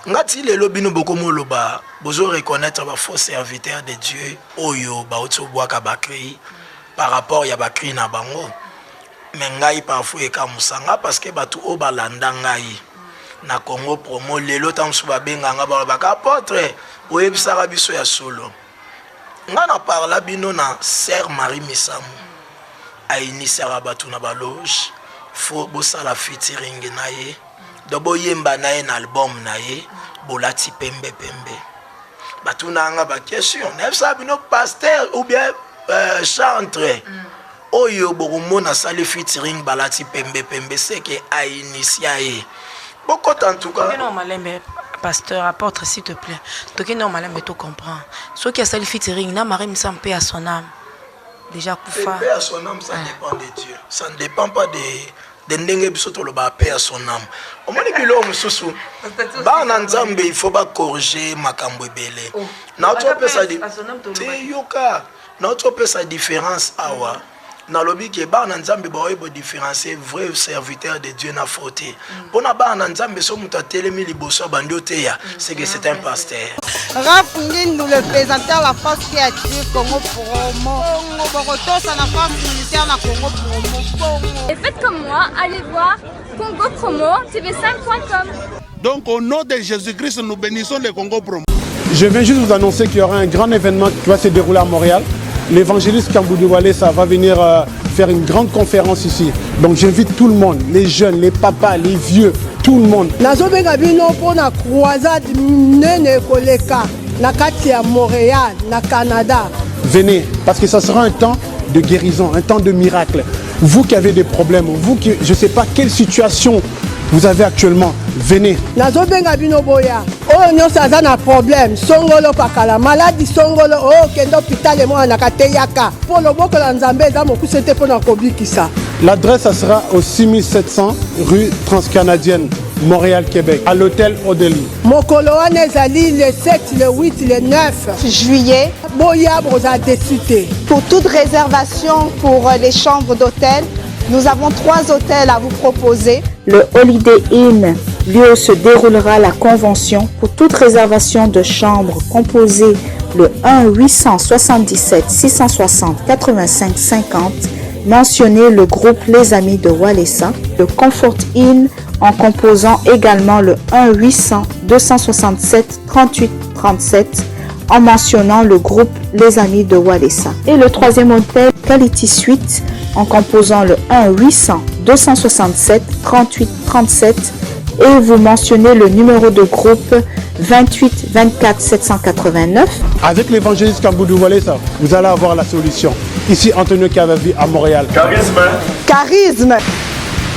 Nga ti lelo bino bokomi oloba bozo reconnaitre ba faux serviteurs de Dieu oyo bauti obwaka ba cris par rapport ya ba cris na bango. Mais ngai parfois ekamusa nga parce que bato oyo balanda ngai na Congo promo lelo ntango mosusu babenga nga, balobaka: "Apôtre, oyebisaka biso ya solo." Nga na parla bino na sœur Marie Misamu ainitiaka bato na baloge, faut bosala featuring na ye, donc boyemba na ye na album na ye, bolati pembe pembe. Batuna nga baquestion, nayebisaka bino pasteur ou bien chantre oyo bokomona asali featuring, balati pembe pembe, seke ainitia ye. Bokota en tout cas. Non, malembe, pasteur apôtre, s'il te plaît, tokende no malembe, to comprend. Soki asali featuring na Marie Misamu, mpe ya son âme déjà kufa. Paix à son âme, ça dépend de Dieu, ça ne dépend pas de ndenge biso toloba paix à son âme. Omoni biloko mosusu, bana Nzambe, il faut bacorriger makambo ebele. Nauti opesa te, yoka, nauti opesa différence awa. Nalobi ke bana Nzambe baoyeba différencier vrai serviteur de Dieu na faux te. Mpona bana na Nzambe, so moto atelemi liboso abandi oteya, c'est que c'est un pasteur. Raf Ngindu, le présentateur, la force qui attire Congo Promo. Bongo Bokotosa na force militaire na Congo Promo. Bongo. Et faites comme moi, allez voir Congo Promo TV5.com. Donc au nom de Jésus-Christ, nous bénissons le Congo Promo. Je viens juste vous annoncer qu'il y aura un grand événement qui va se dérouler à Montréal. L'évangéliste Kamboudou ça va venir faire une grande conférence ici. Donc j'invite tout le monde, les jeunes, les papas, les vieux, tout le monde. Nazobenga bino mpona croisade nene koleka na kati ya Montréal, na Canada. Venez, parce que ça sera un temps de guérison, un temps de miracle. Vous qui avez des problèmes, vous qui, je ne sais pas quelle situation vous avez actuellement, venez. Nazobenga bino, boya. Oyo nyonso aza na problème songolo pakala, maladi songolo, oyo okende hôpital emonanaka te, yaka, mpo loboko na Nzambe eza mokuse te mpo na kobikisa. L'adresse, ça sera au 6700 rue Transcanadienne, Montréal, Québec, à l'hôtel Odeli. Mokolo wana ezali le 7, le 8, le 9 juillet. Boya, bozala déçus te. Pour toute réservation pour les chambres d'hôtel, nous avons trois hôtels à vous proposer. Le Holiday Inn, lieu où se déroulera la convention. Pour toute réservation de chambre, composez le 1 877 660 85 50. Mentionnez le groupe Les Amis de Walesa. Le Comfort Inn en composant également le 1 800 267 38 37 en mentionnant le groupe Les Amis de Walesa. Et le troisième hôtel, Quality Suite, en composant le 1 800 267 38 37 et vous mentionnez le numéro de groupe 28 24 789. Avec l'évangéliste Kamboudou Walesa, vous allez avoir la solution. Ici Antonio Cavavi à Montréal. Charisme. Charisme.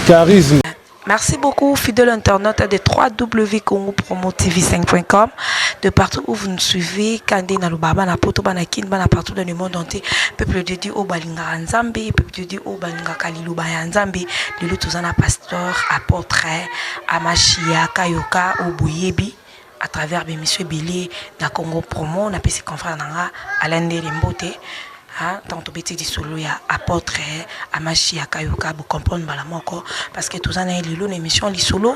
Charisme. Merci beaucoup, fidèle internaute de www.congopromotv5.com. De partout où vous nous suivez, Kande na Lubaba, na Poto, na Kin, na partout dans le monde entier. Peuple de Dieu, oyo balinga Nzambe, peuple de Dieu, oyo balinga liloba ya Nzambe, lelo toza na pasteur, apôtre, Amashia, Kayoka, Oboyebi, à travers bémission ebele na Congo Promo. Napesi confrère na nga Alain Ndele mbote. Ntango tobeti lisolo ya apôtre Amashia Kayoka, bocomprendre mbala moko parce que toza na ye lelo na émission lisolo.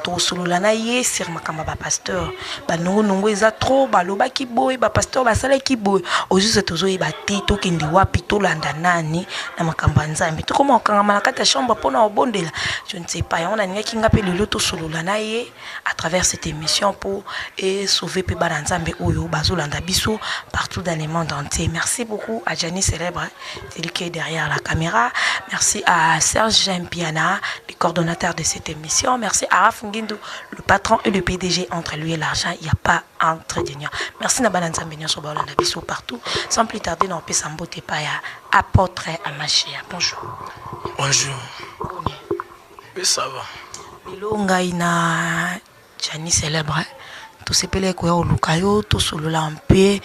Tosolola na ye sur makambo ya bapasteur. Banongonongo eza trop, balobaki boye, bapasteur basalaki boye. Ozusa tozoyeba te tokende wapi, tolanda nani na makambo ya Nzambe. Tokoma kokangama na kati ya chambre mpona kobondela, je ne sais pas. Yango nalingaki nga mpe lelo tosolola na ye à travers cette émission mpo esauve mpe bana Nzambe oyo bazolanda biso partout dans le monde entier. Merci beaucoup à Gianni Célèbre, celui qui est derrière la caméra. Merci à Serge Mpiana, le coordonnateur de cette émission. Merci à Raf Ngindu, le patron et le PDG. Entre lui et l'argent, il n'y a pas entre d'union. Merci na bana Nzambe nyonso baolanda biso partout. Sans plus tarder, na opesa mbote pa ya apôtre Amashia. Bonjour. Bonjour. Oui, ça va. Lelo ngai na Gianni Célèbre tosepeli koya koluka yo, tosolola mpe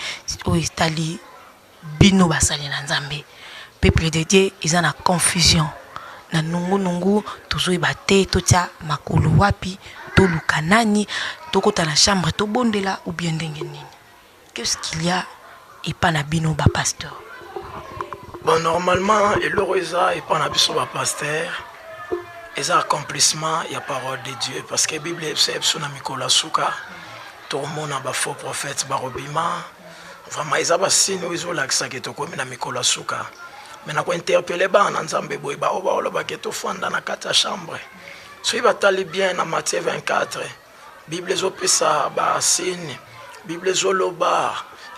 oyo etali bino basali na Nzambe. Peuple de Dieu eza na confusion, na nungunungu, tozoyeba te totia makolo wapi, toluka nani, tokota na chambre tobondela ou bien ndenge nini. Qu'est-ce qu'il y a epa na bino bapasteur? Bon, normalement eloko eza epa na biso bapasteur eza accomplissement ya parole de Dieu, parce que Bible eyebisa biso na mikolo ya suka. Tokomona ba faux prophètes bakobima. Vraiment eza ba signe oyo ezolakisa ke tokomi na mikolo ya suka. Mais na kointerpele bana na Nzambe boye, baoyo baoloba ke tofanda na kati ya chambre, soki batali bien na Matthieu 24, Bible ezopesa ba signe, Bible ezoloba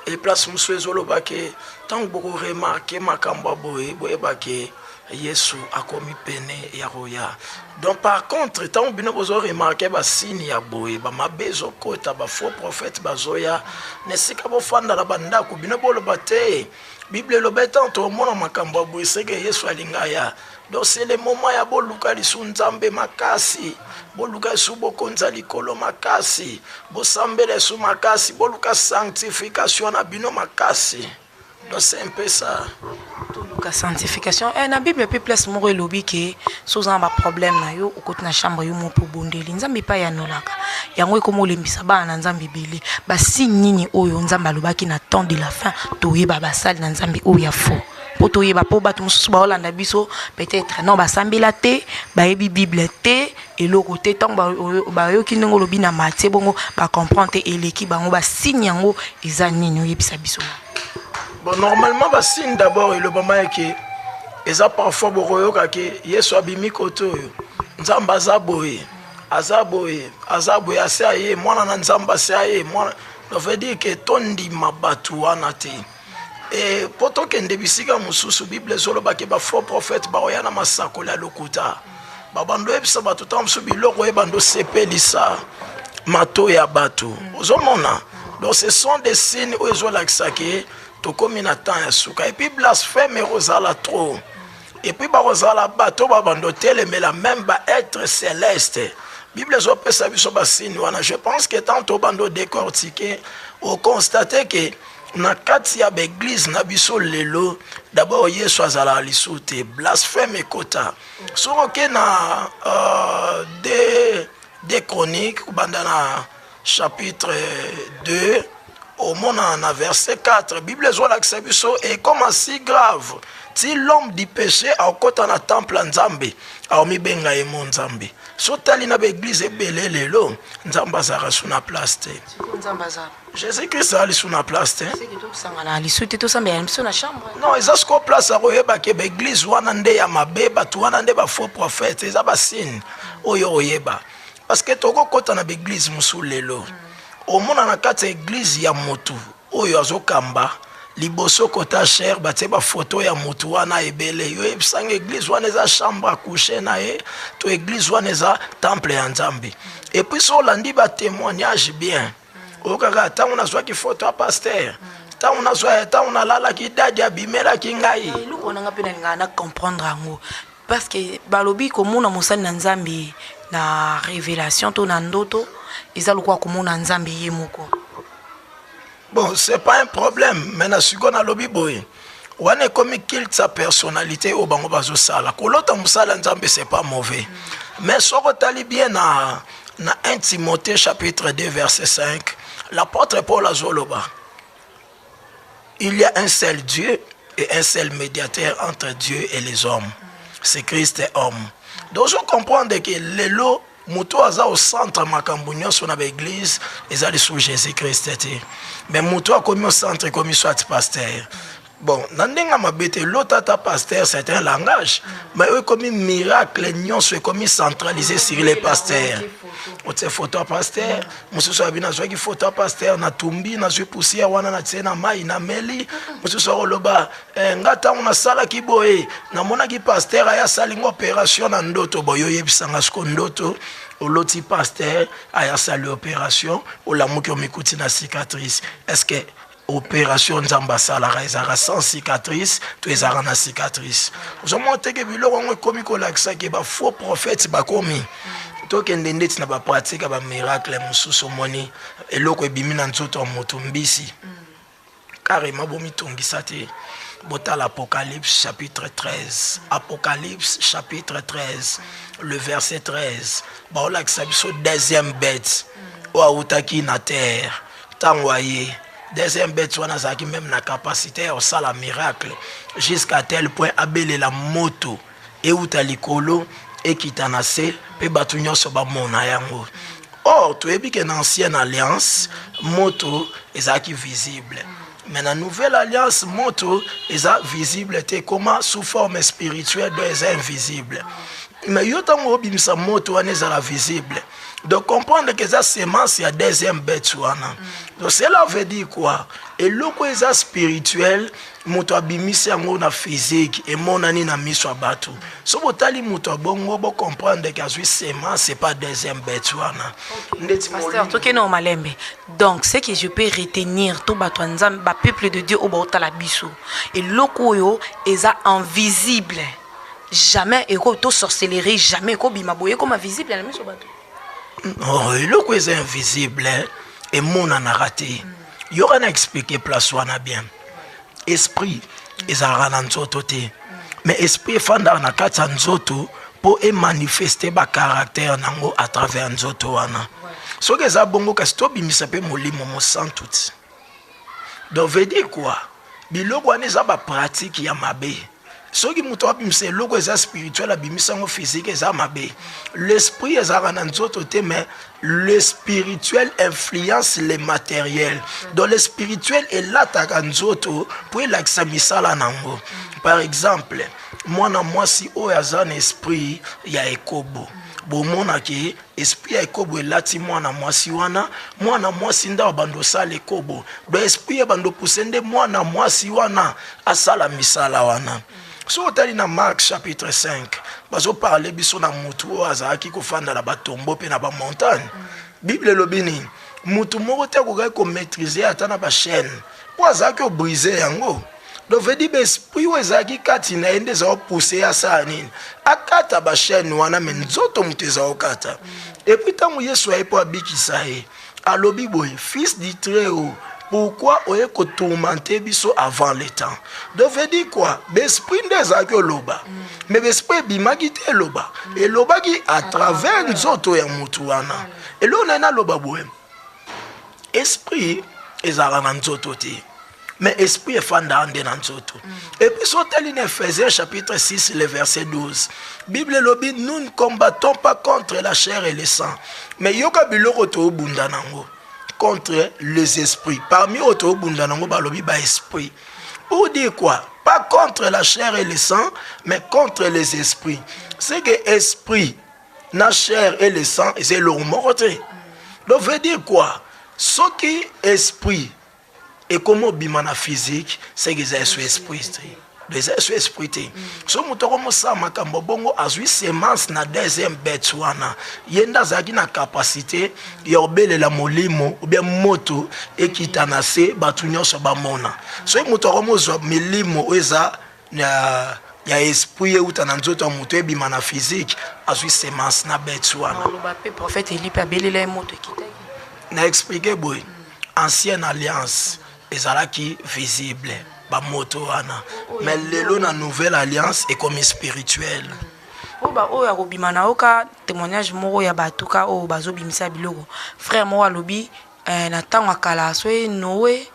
e place mosusu ezoloba ke ntango bokoremarke makambo ya boye, boyeba ke Yesu akomi pene ya koya. Donc par contre, ntango bino bozo remarke ba signe ya boye, ba mabe ezokota, ba faux prophète bazoya na esika bofanda na bandako, bino boloba te Bible eloba ntango tokomona makambo ya boye seke Yesu alinga aya. Donc c'est le moment ya boluka lisu Nzambe makasi, boluka lisu bokonza likolo makasi, bosambela lisu makasi, boluka sanctification na bino makasi. Donc c'est un peu ça. Toluka sanctification. Eh, na Bible pe place moko elobi ke so oza na ba problème na yo okoti na chambre yo moko obondeli Nzambe epai yanolaka. Yango ekoma olembisa bana na Nzambe ebele. Ba signe nini oyo Nzambe alobaki na temps de la fin toyeba basali na Nzambe oyo ya faux. Po toyeba po bato mosusu baolanda biso peut-être non basambela te, bayebi Bible te, eloko te ntango bayoki ndenge olobi na Matthieu bongo ba comprendre te eleki bango ba signe yango eza nini oyebisa biso. Bon, normalement ba signe d'abord elobama eke eza parfois bokoyoka ke Yesu abimi kote oyo Nzambe aza boye aza boye aza boye ase aye mwana na Nzambe ase aye mwana, donc veut dire ke tondima bato wana te. E mpo tokende bisika mosusu, Bible ezoloba ke ba faux prophète bakoya na masakoli ya lokuta, babando oyebisa bato ntango mosusu biloko oyo ebando sepelisa mato ya bato, ozomona. Donc ce sont des signes oyo ezolakisa ke tokomi na temps ya suka. Et puis blasphème ekozala trop, et puis bakozala bato babando telemela même ba être céleste. Bible ezopesa biso basigne wana. Je pense que tant tobando décortiquer, oconstate ke na kati ya baeglise na biso lelo, d'abord Yesu azalaka lisusu te, blasphème ekota. Soki oke na deux Chroniques, kobanda na chapitre 2, omona na verset 4, Bible ezolakisa biso ekoma si grave ti l'homme du péché akota na temple ya Nzambe, aomibenga ye mo Nzambe. So tali na baeglise ebele lelo, Nzambe azalaka su na place te. Jésus Christ azali su na place te. Non, eza sikoyo place ya koyeba ke baeglise wana nde ya mabe, bato wana nde ba faux prophète, eza basigne oyo oyeba. Parce que tokokota na baeglise mosusu lelo, omona na kati ya eglise ya motu oyo azokamba liboso kota cher batie bafoto ya motu wana ebele, yo oyebisanga eglise wana eza chambre à coucher na ye to eglise wana eza temple ya Nzambe. Et puis so olandi ba témoignage bien, oyokaka ntango nazwaki foto ya pasteur, ntango nazwa, ntango nalalaki dadi abimelaki ngai. Eloko wana nga mpe nalingaka na comprendre yango, parce que balobi komona mosali na Nzambe na révélation to na ndoto eza lokola komona Nzambe ye moko. Bon, c'est pas un problème, mais na sikoyo nalobi boye, wana ekomi culte sa personnalité oyo bango bazosala. Kolota mosala ya Nzambe c'est pas mauvais, mais soki otali bien na 1 Timothée chapitre 2 verset 5, l'apôtre Paul azoloba il y a un seul Dieu et un seul médiateur entre Dieu et les hommes, c'est Christ et homme. Donc je comprends que lelo moto aza au centre makambo nyonso na baeglise eza lisusu Jésus Christ te, mais moto akomi au centre ekomi soit pasteur. Bon, na ndenge mabe te, lota ata pasteur c'est un langage, mais oyo ekomi miracle nyonso ekomi centralisé sur les pasteurs. Otie photo ya pasteur, mosusu abi nazwaki photo ya pasteur natumbi, nazwi poussière wana natie na mai nameli. Mosusu akoloba nga ntango nasalaki boye namonaki pasteur aya asali ngo opération na ndoto. Boye oyebisanga siko ndoto oloti pasteur aya asali opération, olamuki omikuti na cicatrice. Est-ce que opération Nzambe asalaka ezalaka sans cicatrice to ezalaka na cicatrice? Ozomona teke biloko yango ekomi kolakisa ke ba faux prophètes bakomi. Tokende ndeti na bapratique ya bamiracle mosusu, omoni eloko ebimi na nzoto ya moto, mbisi carrément. Bomitungisa te, botala Apocalypse chapitre 13, Apocalypse chapitre 13 le verset 13, baolakisa biso deuxième bête oyo awutaki na terre. Ntango aye deuxième bête wana azalaki même na capacité ya kosala miracle jusqu'à tel point abelela moto euta likolo ekita na se mpe bato nyonso bamona yango. Or toyebi ke na ancienne alliance moto ezalaki visible, mais na nouvelle alliance moto eza visible te, ekoma sous forme spirituelle, donc eza invisible. Mais yo ntango obimisa moto wana ezala visible, donc comprendre que eza semence ya deuxième bête wana. Donc cela veut dire quoi? Eloko eza spirituel, moto abimisi yango na physique, emonani na miso ya bato. So botali moto ya bongo, bocomprendre ke azwi semence epa deuxième bête wana. Ndeti Pasteur, tokende o malembe. Donc ce que je peux retenir, to bato ya Nzambe, bapeuple de Dieu oyo baotala biso, eloko oyo eza invisible, jamais eko to sorcellerie, jamais ekobima boye, ekoma visible na miso bato. Oh, eloko eza invisible emonanaka te. Yoka na expliquer place wana bien. Esprit ezalaka na nzoto te, mais esprit efandaka na kati ya nzoto mpo emanifeste bacaractère nango à travers nzoto wana. Soki eza bongo, kasi tobimisa mpe molimo mosantu ti. Donc veut dire quoi? Biloko wana eza bapratique ya mabe. Soki moto abimisa eloko eza spirituel, abimisa yango physique, eza mabe. L'esprit ezalaka na nzoto te, mais le spirituel influence le matériel. Donc le spirituel elataka nzoto mpo elakisa misala nango. Par exemple, mwana mwasi oyo aza na esprit ya ekobo, bomonaki esprit ya ekobo elati mwana mwasi wana. Mwana mwasi nde abanda osala ekobo. Donc esprit ebanda opuse nde mwana mwasi wana asala misala wana. Soki otali na Mark chapitre 5, bazoparle biso na motu oyo azalaki kofanda na batombo mpe na bamontagne. Bible elobi nini? Motu moko te akokaki komaîtrise ata na bachaîne, mpo azalaki obrise yango. Donc veut dire baesprit oyo ezalaki kati na ye nde eza opousse ye asala nini? Akata bachaîne wana. Me nzoto moto eza okata. Et puis ntango Yesu aye mpo abikisa ye, alobi boye: "Fils du Très-Haut, pourquoi oye kotourmente biso avant le temps?" Donc veut dire quoi? Baesprit nde ezalaki oloba, mais baesprit ebimaki te, eloba, elobaki à travers nzoto ya motu wana. Eloko na ye naloba boye: esprit ezalaka na nzoto te, mais esprit efandaka nde na nzoto. Et puis so otali na Ephésiens chapitre 6, le verset 12, Bible elobi: "Nous ne combattons pas contre la chair et le sang." Mais yoka biloko toobunda nango: contre les esprits. Parmi oyo toobunda nango, balobi baesprit. Pour dire quoi? Pas contre la chair et le sang, mais contre les esprits. C'est que esprit na chair et le sang eza eloko moko te. Donc veut dire quoi? Soki esprit ekomi obima na physique, seke eza eso esprit te. Donc eza eso esprit te. So moto akomosala makambo bongo, azwi semence na deuxième bête wana. Ye nde azalaki na capacité ya kobelela molimo ou bien moto ekita na se, bato nyonso bamona. Soki moto akomozwa milimo oyo eza na ya esprit euta na nzoto ya moto, ebima na physique, azwi semence na bête wana. Aloba mpe prophète Eli mpe abelela ye, moto ekitaki. Na expliquer boye: ancienne alliance ezalaki visible, bamoto wana, mais lelo na nouvelle alliance ekomi spirituel. Oyo oyo akobima, nayoka témoignage moko ya bato ka oyo bazobimisa biloko. Frère moko alobi na ntango ya kala, soki Noe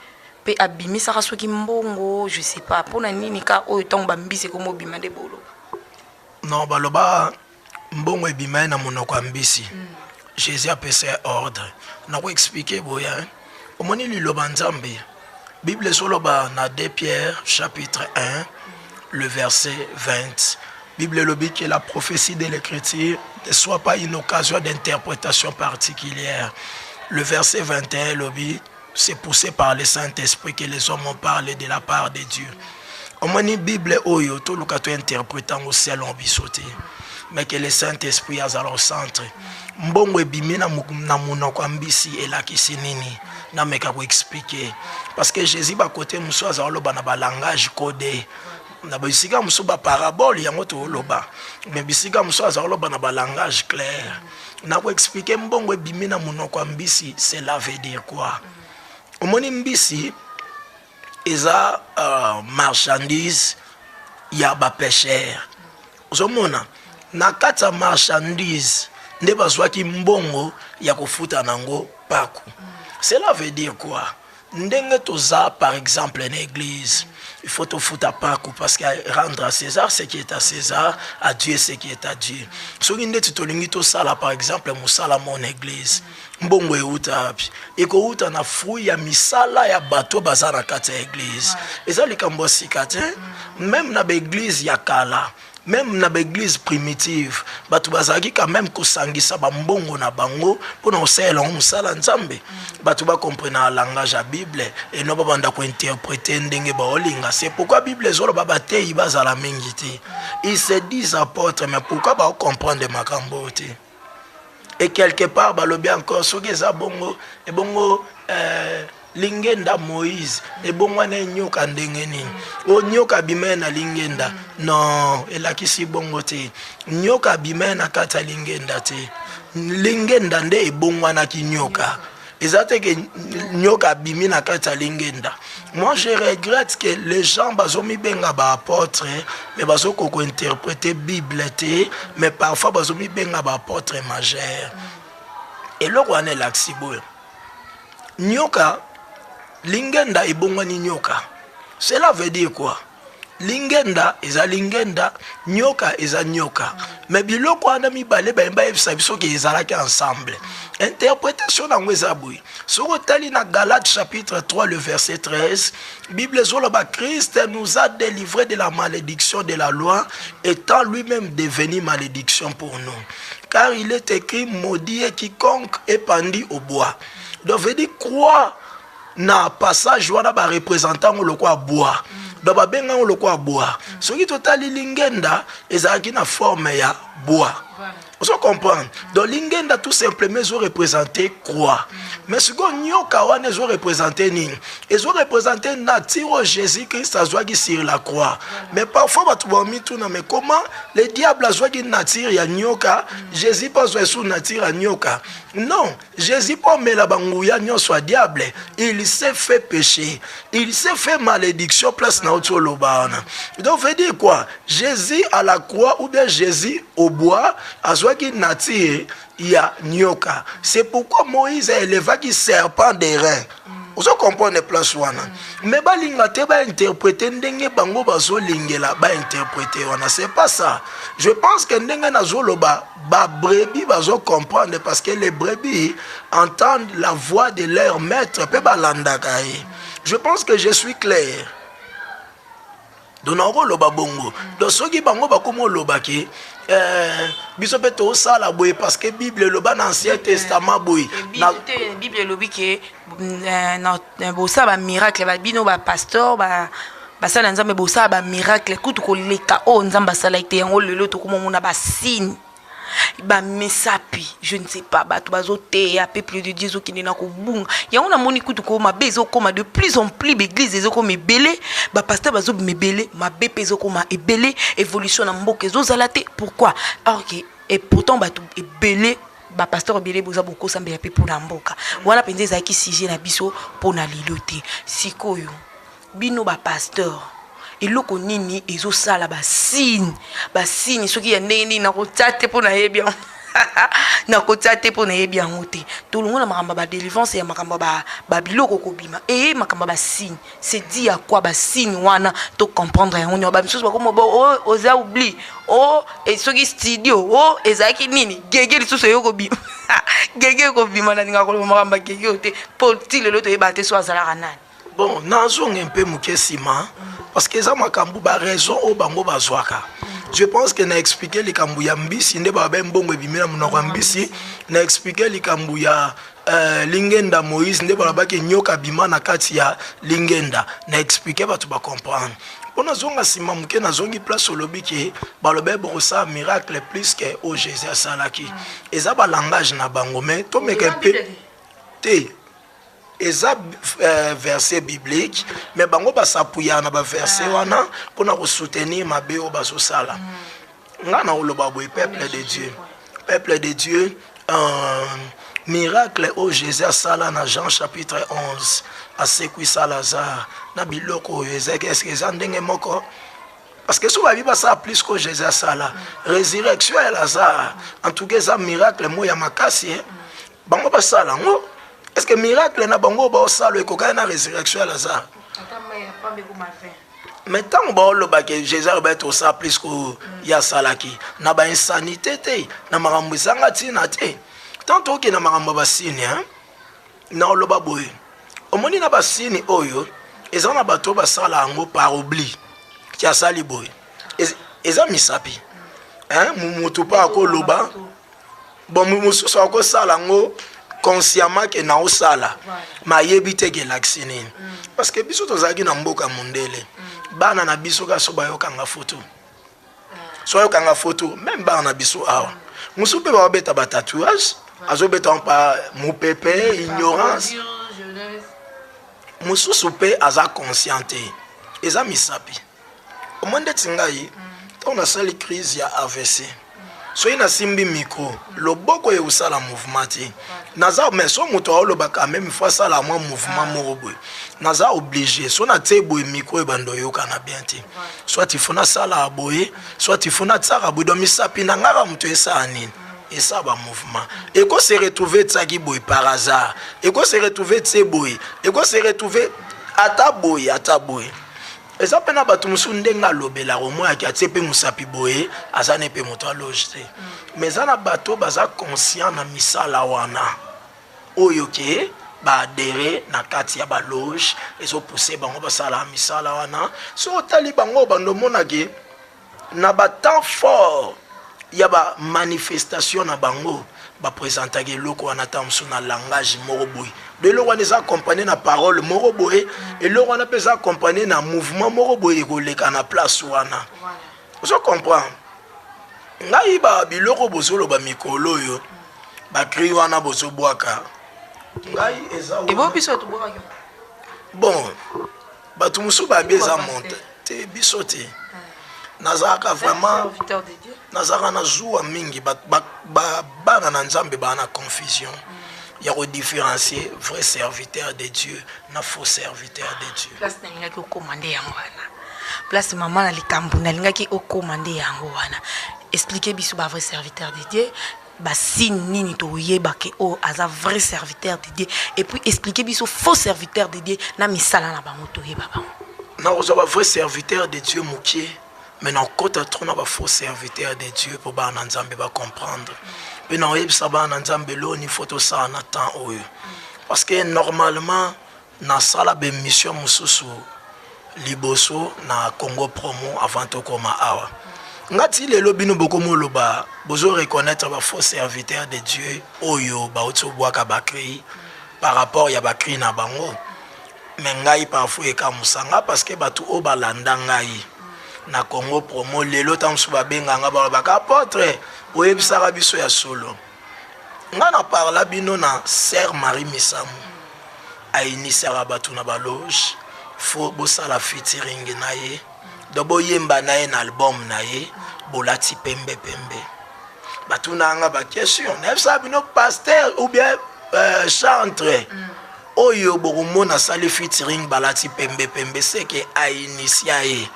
mpe abimisaka soki mbongo, je sais pas mpona nini ka oyo ntango bambisi ekomi obima nde boloba. Non, baloba mbongo ebima ye na monoko ya mbisi. Jésus apesa ye ordre. Nakoexpliquer boye, hein. Omoni liloba Nzambe, Bible ezoloba na 2 Pierre chapitre 1, le verset 20, Bible elobi que la prophétie de l'Écriture ne soit pas une occasion d'interprétation particulière. Le verset 21 elobi: c'est poussé par le Saint-Esprit que les hommes ont parlé de la part de Dieu. Omoni Bible oyo, toluka tointerprète yango selon biso te, mais que le Saint-Esprit azala au centre. Mbongo ebimi na monoko ya mbisi elakisi nini? Nameka koexpliquer, parce que Jésus, bakote mosusu azala oloba na balangage codé, na bisika mosusu baparabole yango tooloba, mais bisika mosusu azala oloba na balangage clair. Nakoexpliquer: mbongo ebimi na monoko ya mbisi, cela veut dire quoi? Omoni mbisi eza marchandise ya bapêcheur. Ozomona na kati ya marchandise nde bazwaki mbongo ya kofuta nango paku. Cela veut dire quoi? Ndenge toza par exemple na église, il faut tofuta paku, parce que rendre à César ce qui est à César, à Dieu ce qui est à Dieu. Soki ndeti tolingi tosala par exemple mosala mo na église, mbongo euta wapi? Ekouta na fruit ya misala ya bato baza na kati ya église. Eza likambo ya sika te. Même na baéglise ya kala, même na baéglise primitive, bato bazalaki quand même kosangisa bambongo na bango mpona kosalela yango mosala Nzambe. Bato bacomprendre na langage ya Bible eno babanda kointerpréter ndenge baolinga. C'est pourquoi Bible ezoloba bateyi bazala mingi te. Ils se disent apôtre, mais pourquoi baocomprendre makambo oyo te? Et quelque part balobi encore, soki eza bongo, ebongo lingenda Moïse ebongwana enyoka ndenge nini? O nyoka abima na lingenda? Non, elakisi bongo te. Nyoka abima na kati ya lingenda te. Lingenda nde ebongwanaki nyoka. Eza te ke nyoka abimi na kati ya lingenda. Moi, je regrette que les gens bazomibenga baapôtre, mais bazokoka kointerpréter Bible te. Mais parfois bazomibenga baapôtre majeur. Eloko wana elakisi boye: nyoka, lingenda ebongwani nyoka, cela veut dire quoi? Lingenda eza lingenda, nyoka eza nyoka. Mais biloko wana mibale, bayemba bayebisa biso ke ezalaki ensemble. Interprétation nango eza boye: soki otali na Galate chapitre 3, le verset 13, Bible ezoloba: Christ nous a délivré de la malédiction de la loi, étant lui-même devenu malédiction pour nous, car il est écrit: maudit est quiconque est pendu au bois. Donc veut dire croix, na passage wana bareprésente yango lokola bois. Donc babenga yango lokola bois. Soki totali lingenda, ezalaki na forme ya bois, ozo comprendre? Donc lingenda tout simplement ezoreprésente croix. Mais sikoyo nyoka wana ezoreprésente nini? Ezoreprésente nature oyo Jésus Christ azwaki sur la croix. Mais parfois bato bamituna: mais comment le diable azwaki nature ya nyoka, Jésus mpo azwa esu nature ya nyoka? Non, Jésus, mpo amela banguya nyonso ya diable, il s'est fait péché, il s'est fait malédiction. Place na oti oloba wana, donc veut dire quoi? Jésus à la croix ou bien Jésus au bois azwaki nature ya nyoka. C'est pourquoi Moïse aélevaki serpent d'airain. Ozo comprendre place wana? Mais balinga te bainterpréter ndenge bango bazolingela bainterpréter wana. C'est pas ça. Je pense que ndenge nazoloba, babrebis bazocomprendre, parce que les brebis entendent la voix de leur maître mpe balandaka ye. Je pense que je suis clair. Donc nakoloba bongo. Donc soki bango bakómi olobaki biso mpe tosala boye parce que Bible eloba na Ancien Testament boye. Bible elobi ke bosala bamiracle, bino bapasteur, basala ya Nzambe, bosala bamiracle kutu koleka oyo Nzambe asalaki te. Yango lelo tokomomona basigne, bamisapi, je ne sais pas, bato bazoteya, peuple de Dieu ezokende na kobunga. Yango namoni kutu ko mabe ezokóma de plus en plus, baeglise ezokóma ebele, bapasteur bazobima ebele, mabe mpe ezokóma ebele, évolution na mboka ezozala te. Pourquoi? Or que et pourtant bato ebele, bapasteur ebele boza bokosambela mpe mpona mboka. Wana mpenza ezalaki sujet na biso mpona lelo te. Sikoyo bino bapasteur, eloko nini ezosala basigne, basigne soki ya ndenge nini? Nakotia te mpo nayebi yango, nakotia te mpo nayebi yango te. Tolongo na makambo ya badélivrance, ya makambo ya babiloko kobima, eye makambo ya basigne, c'est dit ya quoi basigne wana? Tocomprendre yango nyonso. Bamisusu bakoma oza oubli o soki studio o ezalaki nini, gege lisusu eyo kobima, gege ekobima. Nalingaka koloba makambo ya gege oyo te, mpo ti lelo toyeba te so azalaka nani. Bon, nazonga mpe moke nsima, parce que eza makambo baraison oyo bango bazwaka. Je pense que na expliqué likambo ya mbisi, nde babe mbongo ebimi na monoko ya mbisi. Na expliqué likambo ya lingenda Moïse, nde balobaki nyoka bima na kati ya lingenda. Na expliqué, bato bacomprendre. Mpo nazonga nsima moke, nazongi place olobi ke balobi bokosala miracle plus ke oyo Jésus asalaki. Eza balangage na bango, mais tomeka mpe te. Eza verset biblique, mais bango basapuyaka na baverset wana mpona kosoutenir mabe oyo bazosala. Nga na koloba boye: peuple de Dieu, peuple de Dieu, miracle oyo Jésus asala na Jean chapitre 11, asekwisa Lazare, na biloko oyo ezalaki, est-ce eza ndenge moko? Parce que so babi basala plus que Jésus asala résurrection ya Lazare, en tout cas eza miracle moko ya makasi. Bango basala yango. Est ce que miracle na bango baosala ekokani na résurrection ya Lazare? Mais ntango baoloba ke Jésus alobaki tosala plus ko ye asalaki na bainsanité te, na makambo ezanga ntina te. Ntango tokokende na makambo ya basigne, na oloba boye, omoni na basigne oyo eza na bato oyo basala yango par oubli, ti asali boye, eza misapi, motu mpe akoloba bon, mosusu akosala yango consciemment ke naosala, ma ayebi te ke elakisi nini. Parce que biso tozalaki na mboka mondele, bana na biso kaka so bayokanga foto, so ayokanga foto, même bana na biso awa mosusu mpe babeta batatouage, azobeta mpa mopepe, ignorance. Mosusu mpe aza conscient te, eza misapi. Omoi ndeti ngai, ntango nasali crise ya AVC, soki nasimbi micro, loboko ekosala mouvement te. Naza, mais so moto aolobaka, même fois asala mwa mouvement moko boye, naza obligé, so natie boye micro, ebanda oyokana bien te. Soit il faut nasala boye, soit il faut natiaka boye. Donc misapi na ngaka moto esala nini? Esala bamouvement. Eko se retrouve etiaki boye par hasard, eko se retrouve tie boye, eko se retrouve ata boye, ata boye. Eza mpe na bato mosusu, ndenge alobelaka, omoyaki atie mpe mosapi boye, aza ne mpe moto aloge te. Mais eza na bato baza conscient na misala wana oyo ke baadhérer na kati ya baloge, ezopousse bango basala misala wana. So otali bango, bando omonake na batemps fort ya bamanifestation na bango, baprésentaka eloko wana ta mosusu na langage moko boye. Do eloko wana eza accompagné na parole moko boye, eloko wana mpe eza accompagné na mouvement moko boye ekoleka na place wana. Ozo comprendre ngai? Ba biloko bozoloba mikolo oyo, bacri wana bozobwaka ngai eza ebo biso tobwakaki. Bon, bato mosusu babi eza monte te, biso te. Nazalaka vraiment, nazalaka na zuwa mingi. Bana na Nzambe baa na confusion ya kodifférencier vrai serviteur de Dieu na faux serviteur de Dieu. Place nalingaki okóma nde yango wana, place mama na likambo nalingaki okóma nde yango wana. Explike biso bavrai serviteur de Dieu, basigne nini toyeba ke oyo aza vrai serviteur de Dieu, et puis explike biso faux serviteur de Dieu na misala na bango, toyeba bango. Nakozwa bavrai serviteur de Dieu mokie, mais nakota trop na bafaux serviteur de Dieu mpo bana na Nzambe bacomprendre. Mpe nakoyebisa bana na Nzambe loni fo tosala na temps oyo, parce que normalement nasala baémission mosusu liboso na Congo Promo avant tokoma awa. Nga ti lelo bino bokomoloba bozo reconnaître bafaux serviteur de Dieu oyo bauti obwaka bacri par rapport ya bacri na bango. Mais ngai parfois ekamusanga, parce que bato oyo balanda ngai na Congo Promo, lelo ntango mosusu babenganga, balobaka: "Apôtre, oyebisaka biso ya solo." Ngai na parla bino na sœur Marie Misamu ainitiaka bato na baloge, fo bosala featuring na ye, donc boyemba na ye na album na ye, bolati pembe pembe. Batuna nga baquestion, nayebisaka bino pasteur ou bien chantre oyo bokomona asali featuring, balati pembe pembe, seke ainitia ye.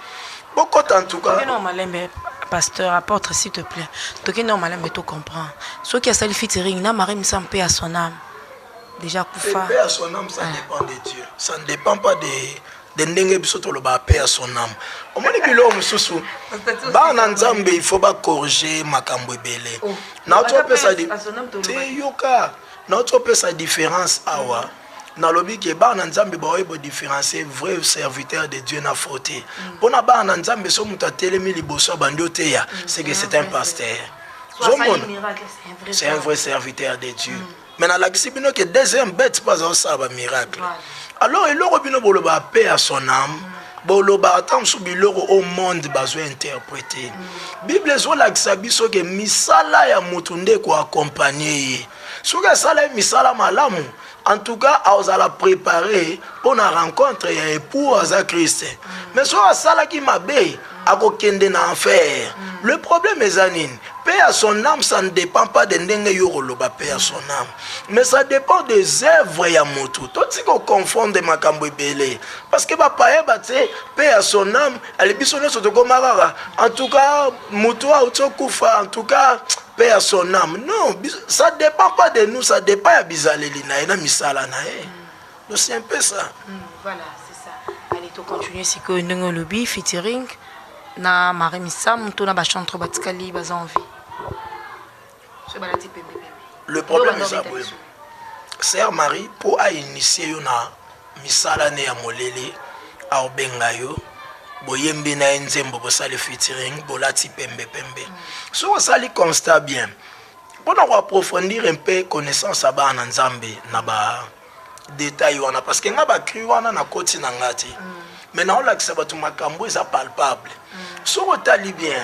Bokota en tout cas. Non, malembe, pasteur apôtre, s'il te plaît, tokende no malembe, to comprend. Soki asali featuring na Marie Misamu, mpe ya son âme déjà kufa. Paix à son âme, ça dépend de Dieu, ça ne dépend pas de ndenge biso toloba paix à son âme. Omoni biloko mosusu, bana Nzambe, il faut bacorriger makambo ebele. Nauti opesa te, yoka, nauti opesa différence awa. Nalobi ke bana Nzambe baoyeba différencier vrai serviteur de Dieu na faux te. Mpona bana na Nzambe, so moto atelemi liboso abandi oteya, c'est que c'est un pasteur. Ozomona, c'est un vrai serviteur de Dieu. Mais nalakisi bino ke deuxième bête mpo aza kosala bamiracle. Alors eloko bino boloba paix à son âme, boloba ata mosusu biloko au monde bazwa interpréter. Bible ezolakisa biso ke misala ya motu nde ekoaccompagner ye. Soki asala ye misala malamu, en tout cas azala préparé mpo na rencontre ya époux, aza Christ. Mais soki asalaki mabe, akokende na enfer. Le problème eza nini? Paix à son âme, ça ne dépend pas de ndenge yo koloba paix à son âme, mais ça dépend des œuvres ya motu. Totika koconfondre makambo ebele, parce que bapaye batie paix à son âme, ale biso nyonso tokoma kaka en tout cas motu auti okufa, en tout cas paix à son âme. Non, ça dépend pas de nous, ça dépend ya bizaleli na ye na misala na ye. Donc c'est un peu ça. Voilà, c'est ça. Allez, tocontinue sikoyo ndenge olobi featuring na Marie Misamu to na bachantre batikali baza en vie soki balati pembe pembe. Le problème eza boye, sœur Marie, mpo ainitie yo na misala ne ya molele, aobenga yo, boyembi na ye nzembo, bosali featuring, bolati pembe pembe. Soki osali constat bien mpona koapprofondir un peu connaissance ya bana na Nzambe na ba détail wana, parce que nga bacri wana nakoti na nga te, mais naolakisa bato makambo eza palpable. Soki otali bien,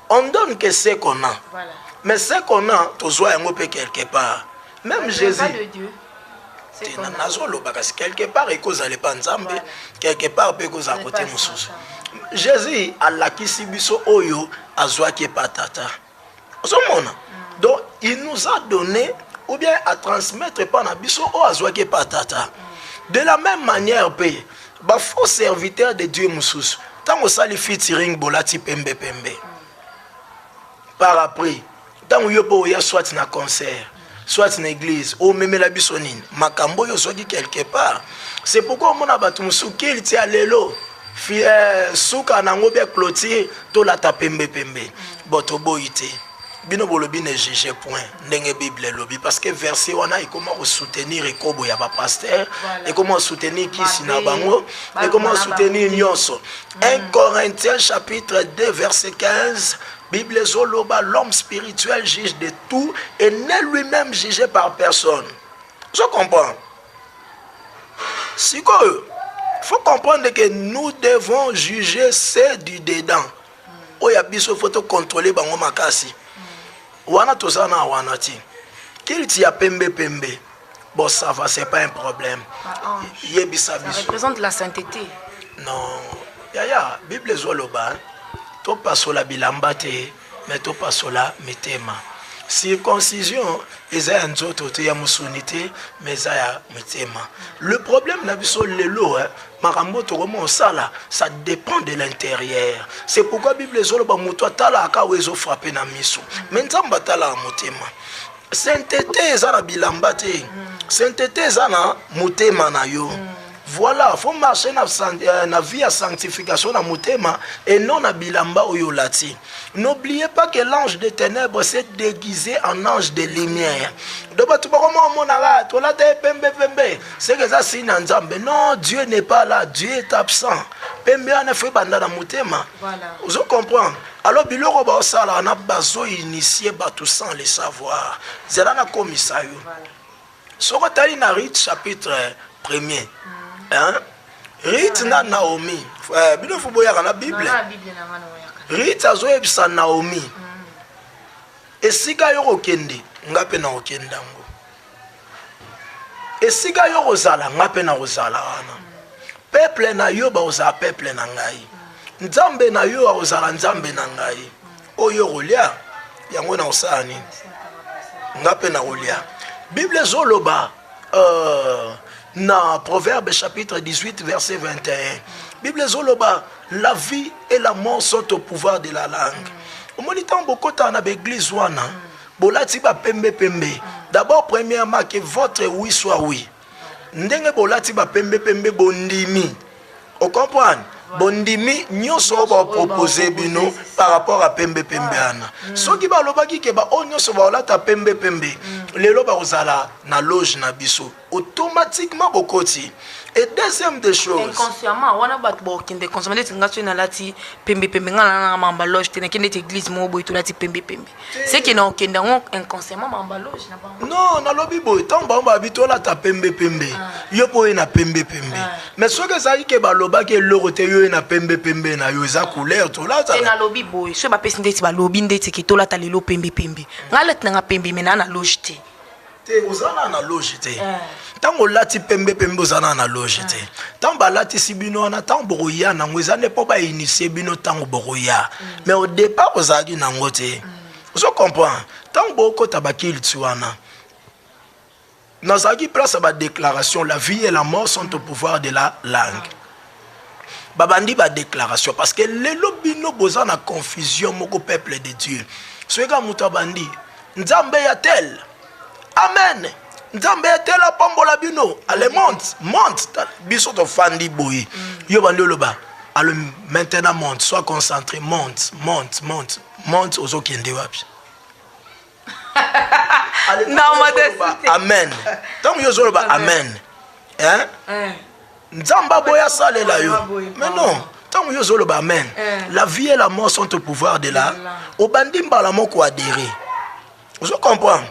on donne que ce qu'on a. Mais ce qu'on a, tozwa yango mpe quelque part. Même Jésus Pas de Dieu. Te, nazoloba kasi quelque part ekozala epa Nzambe, quelque part mpe ekozala kote mosusu. Jésus alakisi biso oyo azwaki epa Tata, ozomona. Donc il nous a donné ou bien à transmettre epa na biso oyo azwaki epa Tata. De la même manière mpe bafaux serviteur de Dieu mosusu, ntango osali featuring, bolati pembe pembe, par après ntango yo mpe oya, soit na concert, soit na église, omemela biso nini? Makambo oyo ozwaki quelque part. C'est pourquoi omona bato mosusu kilti ya lelo suka nango bia clôture, tolata pembe pembe. Bon, toboyi te, bino bolobi ne juge point ndenge Bible elobi, parce que verset wana ekoma kosoutenir ekobo ya bapasteur, ekoma kosoutenir kisi na bango, ekoma kosoutenir nyonso. 1 Corinthiens chapitre 2 verset 15, Bible ezoloba: l'homme spirituel juge de tout et n'est lui-même jugé par personne. Je comprends. Sikoyo faut comprendre que nous devons juger ceux du dedans. Oyo ya biso, faut tocontrôler bango makasi. Wana toza na wana ti kilti ya pembe pembe. Bon, ça va, c'est pas un problème. Yebisa Ça biso. Représente la sainteté. Non, yaya, Bible ezoloba, hein, topasola bilamba te, mais topasola mitema. Circoncision eza ya nzoto te, ya mosuni te, mais eza ya mitema. Le problème na biso lelo, hein, makambo tokoma osala, ça dépend de l'intérieur. C'est pourquoi Bible ezoloba moto atalaka oyo ezofrappe na miso, mais Nzambe atalaka motema. Sainteté eza na bilamba te, sainteté eza na motema na yo. Voilà, faut marcher na vie ya sanctification na motema et non na bilamba oyo olati. N'oubliez pas que l'ange de ténèbres s'est déguisé en ange de lumière. Donc bato bakoma omonaka tolata ye pembe pembe, c'est que eza signe ya Nzambe. Non, Dieu n'est pas là, Dieu est absent. Pembe wana faut ebanda na motema. Ozo comprendre? Alors biloko baosala wana, bazoinitie bato sans le savoir. Zela nakomisa yo. Soki otali na Ruth chapitre premier, hein? Ruth na Naomi, bino faut boyaka na Bible. Na Bible na nga na oyaka. Ruth azoyebisa Naomi: esika yo kokende, nga mpe na kokende yango. Esika yo kozala, nga mpe na kozala wana. Peuple na yo bakozala peuple na ngai. Nzambe na yo akozala Nzambe na ngai. Oyo kolia yango na kosala nini, nga mpe na kolia. Bible ezoloba na Proverbe chapitre 18 verset 21, Bible ezoloba: la vie et la mort sont au pouvoir de la langue. Omoni, ntango bokotaka na baeglise wana, bolati bapembe pembe, d'abord premièrement, que votre oui soit oui. Ndenge bolati bapembe pembe, bondimi, ocomprendre, bondimi nyonso oyo bapropose bino par rapport à pembe pembe wana. Soki balobaki ke baoyo nyonso baolata pembe pembe lelo bakozala na loge na biso, automatiquement bokoti. Et deuxième des choses, Inconsciemment wana bato bakokende consommer. Neti nga soki nalati pembe pembe, nga nanga mamba loge te. Nakende ete église moko boye, tolati pembe pembe, seke na okende yango inconsciemment mamba loge na bango. Non, nalobi boye: ntango bango babi tolata pembe pembe, yo mpo oye na pembe pembe. Mais soki ezalaki ke balobaki eloko te, yo oye na pembe pembe na yo, eza couleur tolata. Te, nalobi boye: soki bapesi ndeti, balobi ndeti ke tolata lelo pembe pembe, nga alati nanga pembe, me naa na loge te. Te, oza na na loge te. Ntango olati pembe pembe, oza na na loge te. Ntango balatisi bino wana, ntango bokoya nango, eza nde mpo bainitie bino ntango bokoya. Mais au départ ozalaki nango te. Ozo comprendre? Ntango bokota baculte wana, nazalaki place ya badéclaration. La vie et la mort sont au pouvoir de la langue. Babandi badéclaration parce que lelo bino boza na confusion moko, peuple de Dieu. Soki kaka moto abandi "Nzambe ya tel, amen, Nzambe ya tel apambola bino", allez, monte, monte. Biso tofandi boye, yo bandi oloba: "Allez, maintenant monte, sois concentré, monte, monte, monte, monte." Ozokende wapi? Allez, Non, ntango modeste. ozoloba amen, ntango yo ozoloba amen, hein? Nzambe aboya asalela yo. Mais non, ntango yo ozoloba amen, la vie et la mort sont au pouvoir de la, obandi mbala moko adhérer. Ozo comprendre?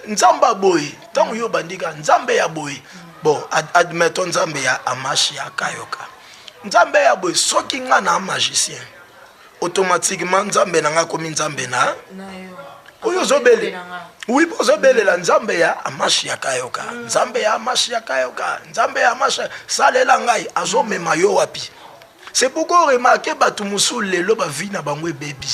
Nzambe aboyi, ntango yo obandi kaka Nzambe ya boye, bon, admettons Nzambe ya Amashi ya Kayoka, Nzambe ya boye, soki nga na magicien, automatiquement Nzambe na nga akomi Nzambe na oyo ozobele. Oui, mpo ozobelela Nzambe ya Amashi ya Kayoka, Nzambe ya Amashi ya Kayoka, Nzambe ya Amashi salela ngai, azomema yo wapi? C'est pourquoi remarque, bato mosusu lelo bavie na bango ebebi,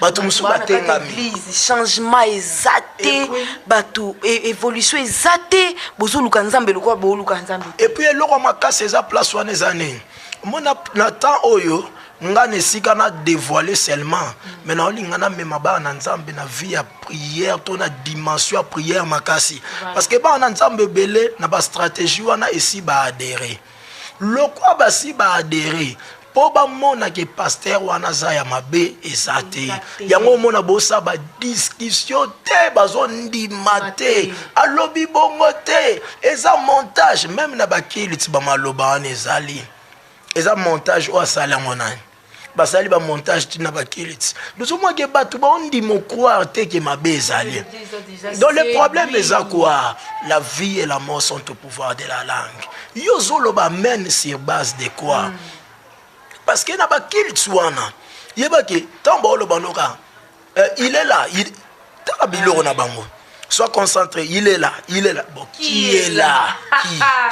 bato mosusu batengami. Église, changement eza te, bato évolution eza te. Bozoluka Nzambe lokola booluka Nzambe. Et puis eloko ya makasi eza place wana eza nini? Omona, na temps oyo nga na esika na dévoiler seulement, mais naolinga namema bana na Nzambe na vie ya prière to na dimension ya prière makasi, parce que bana na Nzambe ebele na bastratégie wana esi baadhérer. Lokwa basi baadhérer mpo bamonake pasteur wana aza ya mabe, eza te. Yango omona bosala badiscussion te, bazondima te, alobi bongo te, eza montage. Même na bakili ti bamaloba wana ezali, eza montage. Oyo asali yango nani? Basali bamontage ntina bakili ti tozomwake bato baondima ocroire te ke mabe ezali. Donc le problème eza quoi? La vie et la mort sont au pouvoir de la langue. Yo ozoloba amen sur base de quoi? Parce que na baculte wana, yebaki ntango baoloba noka il est là, il... tala biloko na bango, sois concentré, il est là, il est là. Bon, qui est là?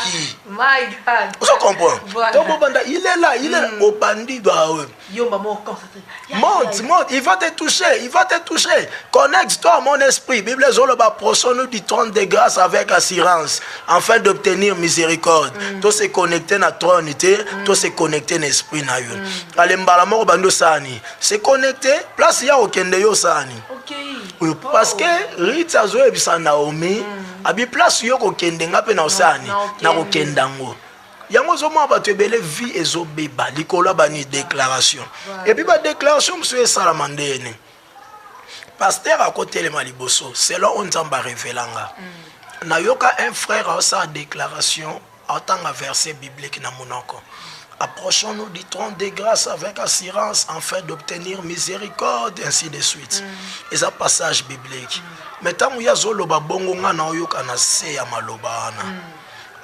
Qui? My God. Ozo comprendre? Voilà. Donc bobanda "il est là, il est là", obandi ba Yo maman concentré. "Monte, monte, il va te toucher, il va te toucher. Connecte-toi à mon esprit." Bible ezoloba: "Approchons-nous du trône de grâce avec assurance afin d'obtenir miséricorde." To se connecter na trône te, to se connecter na esprit na yo. Ale, mbala moko bando sani se connecter, place ya okende yo sani. Oui, parce que Ruth azoyebisa Naomi, abi place yo kokende, nga mpe na osani na kokenda yango. Yango ozomona bato ebele vie ezobeba likolo ya bani déclaration. Et puis badéclaration mosusu esalama ndeni? Pasteur akotelema liboso selon oyo Nzambe arevelanga. Nayoka un frère aosala déclaration, aotanga verset biblique na monoko: "Approchons-nous du trône de grâce avec assurance afin d'obtenir miséricorde", ainsi de suite. Eza passage biblique, mais ntango ye azoloba bongo, nga na oyoka na se ya maloba wana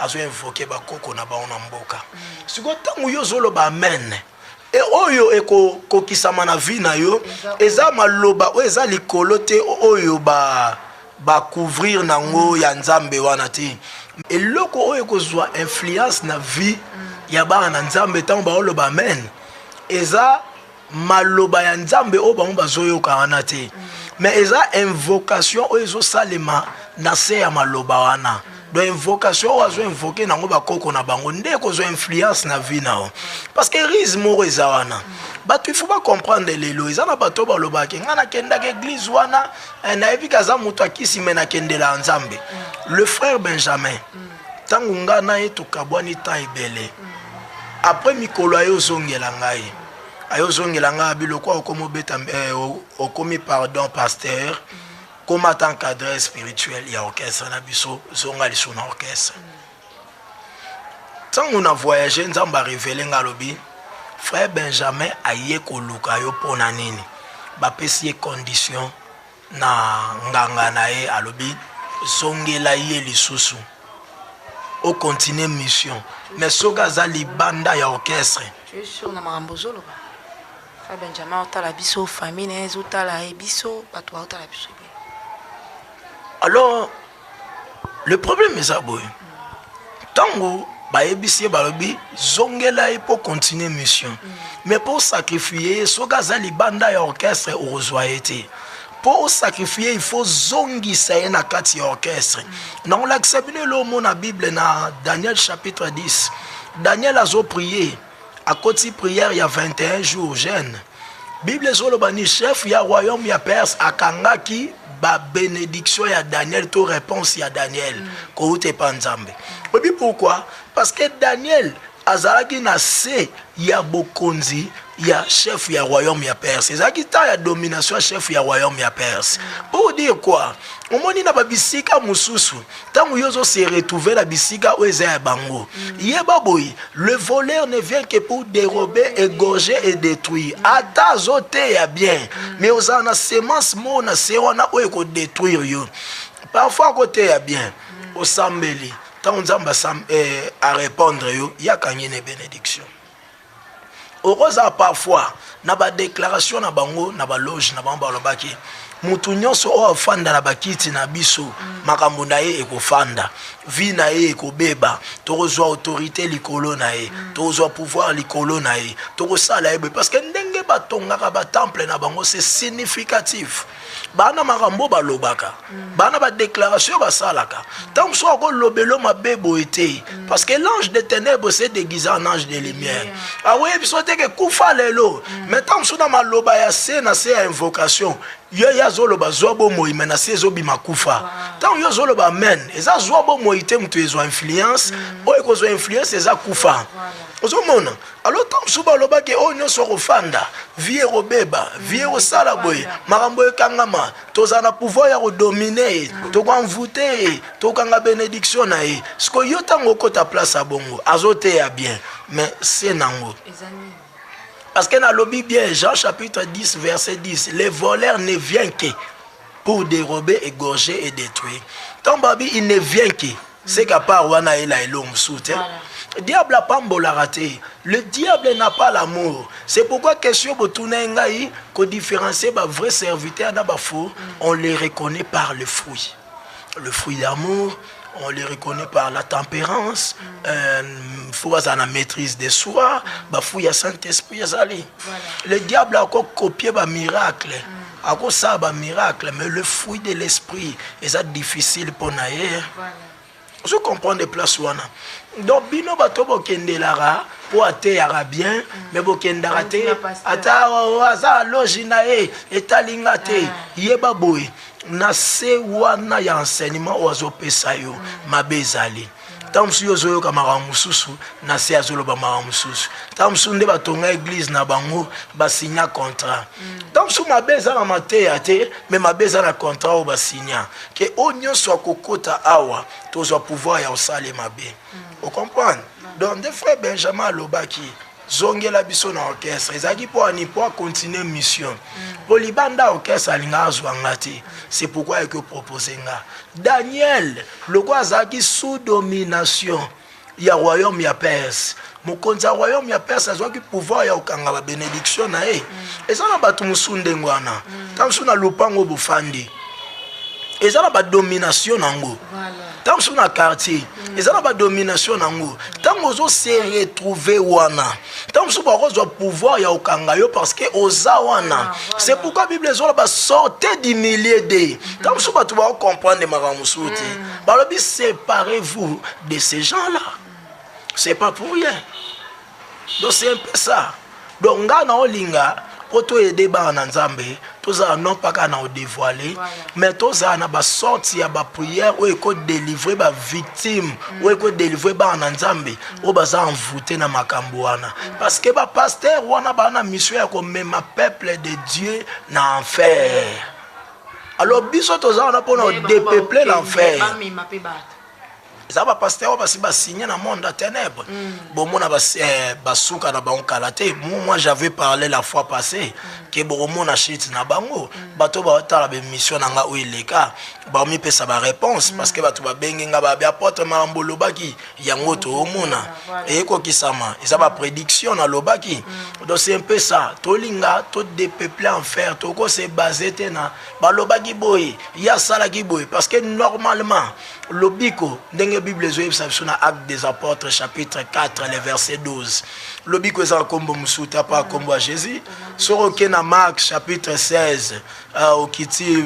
azoinvoquer bakoko na bango na mboka. Sikoyo ntango yo ozoloba amen, e oyo ekokokisama na vie na yo eza maloba oyo eza likolo te, oyo ba bacouvrir nango ya Nzambe wana te. Eloko oyo ekozwa influence na vie ya bana na Nzambe ntango baoloba amen, eza maloba ya Nzambe oyo bango bazoyoka wana te, mais eza invocation oyo ezosalema na se ya maloba wana. Donc invocation oyo azoinvoquer nango bakoko na bango nde ekozwa influence na vie na yo, parce que ruse moko eza wana. Bato, il faut bacomprendre, lelo eza na bato oyo balobaki: "Ngai nakendaka église wana, nayebi ke aza moto akisi, me nakendela ya Nzambe." Le frère Benjamin, ntango ngai na ye tokabwani temps ebele, après mikolo aye ozongela ngai, aye ozongela ngai, abi lokwa okomi obeta, okomi, pardon, pasteur, koma ata encadreur spirituel ya orchestre na biso, zonga lisusu na orchestre. Ntango na voyage, Nzambe arévéler nga, alobi: "Frère Benjamin aye koluka yo mpo na nini? Bapesi ye condition na nganga na ye, alobi zongela ye lisusu, ocontinue mission, mais soki aza libanda ya orchestre." Tu es sûr na makambo ozoloba? Frère Benjamin otala biso, famille na ye ezotala ye biso, bato baotala biso ebele. Alors le problème eza boye, ntango bayebisi ye, balobi zongela ye mpo continue mission, mais mpo sacrifie ye, soki aza libanda ya orchestre, okozwa ye te. Mpo osacrifie, il faut zongisa ye na kati ya orchestre. Nakolakisa bino elo omona Bible na Daniel chapitre 10. Daniel azoprie, akoti prière ya 21 jours jeûne. Bible ezoloba ni chef ya royaume ya Perse akangaki babénédiction ya Daniel to réponse ya Daniel kouta epa Nzambe. Oyebi pourquoi? Parce que Daniel azalaki na se ya bokonzi ya chef ya royaume ya Perse. Ezalaki temps ya domination ya chef ya royaume ya Perse. Pour dire quoi? Omoni, na babisika mosusu, ntango yo ozose retrouve na bisika oyo eza ya bango, yeba boye: le voleur ne vient que pour dérober, égorger et détruire. Ata azoteya bien, mais ozala na semence moko na se wana oyo ekodétruire yo. Parfois akoteya bien, osambeli, ntango Nzambe arépondre yo, yakangi na bénédiction. Okozala parfois na badéclaration na bango, na baloge na bango, balobaki mutu nyonso oyo afanda na bakiti na biso, makambo na ye ekofanda, vie na ye ekobeba, tokozwa autorité likolo na ye, tokozwa pouvoir likolo na ye, tokosala ye boye. Parce que ndenge batongaka batemple na bango, c'est significatif. Bana makambo balobaka, bana badéclaration basalaka, ntango mosusu akolobelo mabe boye te, parce que l'ange de ténèbres s'est déguisé en ange de lumière. Akoyebi biso te ke kufa lelo, mais ntango mosusu na maloba ya se na se ya invocation, yo ye azoloba zwa bomoi, me na se ezobima kufa. Ntango yo ozoloba amen, eza zwa bomoi te. Moto ezwa influence oyo ekozwa influence eza kufa. Ozomona? Alors ntango mosusu balobaki oyo nyonso akofanda, vie ekobeba, vie ekosala boye, makambo ekangama, tozala na pouvoir ya kodominer ye, tokoenvoûter ye, tokanga bénédiction na ye. Sikoyo yo, ntango okota place ya bongo, azoteya bien, mais se nango. Parce que nalobi bien, Jean chapitre 10 verset 10, les voleurs ne viennent que pour dérober, égorger et détruire. Ntango babi il ne vient que, c'est qu'à part wana ayela elo mosusu te. Diable apambolaka te. Le diable n'a pas l'amour. C'est pourquoi question botuna ngai, kodifférencier bavrai serviteur na bafaux, on les reconnaît par le fruit, le fruit d'amour. On les reconnaît par la tempérance. Faut bazala na maîtrise de soi. Bafruit ya Saint-Esprit ezali. Le diable akokopie bamiracle, akosala bamiracle, mais le fruit de l'Esprit eza difficile mpo na ye. Ozo comprendre place wana? Donc bino bato bokendelaka mpo ateyaka bien, mais bokendaka te, ata aza aloge na ye, etalinga te. Yeba boye, na se wana ya enseignement oyo azopesa yo, mabe ezali. Ntango mosusu yo ozoyoka makambo mosusu, na se azoloba makambo mosusu. Ntango mosusu nde batonga église na bango, basinya contrat. Ntango mosusu mabe eza na mateya te, mais mabe eza na contrat oyo basinya ke oyo nyonso akokota awa, tozwa pouvoir ya kosala mabe. Ocomprendre? Donc nde frère Benjamin alobaki zongela biso na orchestre, ezalaki mpo ani? Mpo acontinue mission, mpo libanda orchestre alingaka azwa nga te. C'est pourquoi ayaki opropose nga. Daniel lokola azalaki sous domination ya royaume ya Perse, mokonzi ya royaume ya Perse azwaki pouvoir ya kokanga babénédiction na ye. Eza na bato mosusu ndenge wana. Ntango mosusu na lopango bofandi, eza na badomination nango. Ntango mosusu na quartier, eza na badomination nango. Ntango ozose retrouve wana, ntango mosusu bakozwa pouvoir ya kokanga yo parce que oza wana. C'est pourquoi Bible ezoloba: sortez du milieu de. Ntango mosusu bato bakocomprendre makambo mosusu te. Balobi: séparez-vous de ces gens là c'est pas pour rien. Donc c'est un peu ça. Donc nga na olinga mpo toyede bana na Nzambe, tozala non pas kaka na kodévoile, mais tozala na basorte ya baprière oyo ekodélivre bavictime, oyo ekodélivre bana na Nzambe oyo baza envoûté na makambo wana, parce que bapasteur wana baa na mission ya komema peuple de Dieu na enfer. Alors biso toza wana mpona kodépeupler l'enfer. Eza bapasteur oyo basi basigne na monde ya ténèbre. Bomona basuka na bango kala te. Moi, j'avais parlé la fois passée ke bokomona chute na bango. Bato baotala baémission na nga oyo eleka, bamipesa baréponse, parce que bato babengi nga, babi: "Apôtre, makambo olobaki yango toomona eyekokisama." Eza baprédiction nalobaki. Donc c'est un peu ça. Tolinga todépeuple enfer, tokose base te na balobaki boye, ye asalaki boye, parce que normalement lobiko, ndenge Bible ezoyebisa biso na Acte des Apôtres chapitre 4, le verset 12, lobiko eza nkombo mosusu te apa nkombo ya Jésus. Soki oke na Marc chapitre 16, okiti